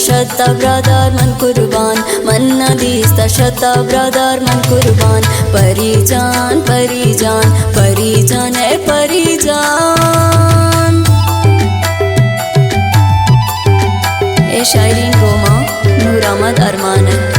شتا برادر من قربان، من نہ دیستہ شتا برادر من قربان۔ پری جان، پری جان، پری جان، اے پری جان۔ اے شاعری گوما نور احمد ارمان اِنت۔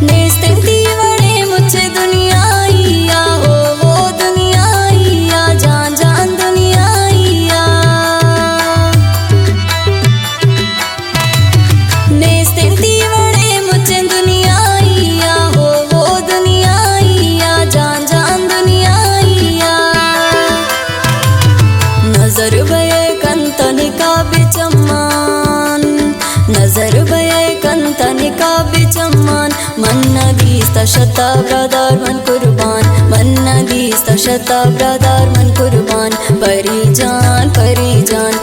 نیست انت تی وڑیں مچ دنیائی ءَ، ہو ہو دنیائی ءَ، جان جان دنیائی ءَ۔ نیست انت تی وڑیں مچ دنیائی ءَ، ہو ہو دنیائی ءَ، جان جان دنیائی ءَ۔ نظر بئے کنت نقاب چمان، نظر بئے کنت نقاب چمان۔ من نہ دیستہ شتا برادر من قربان، من نہ دیستہ شتا برادر من قربان۔ پری جان، پری جان،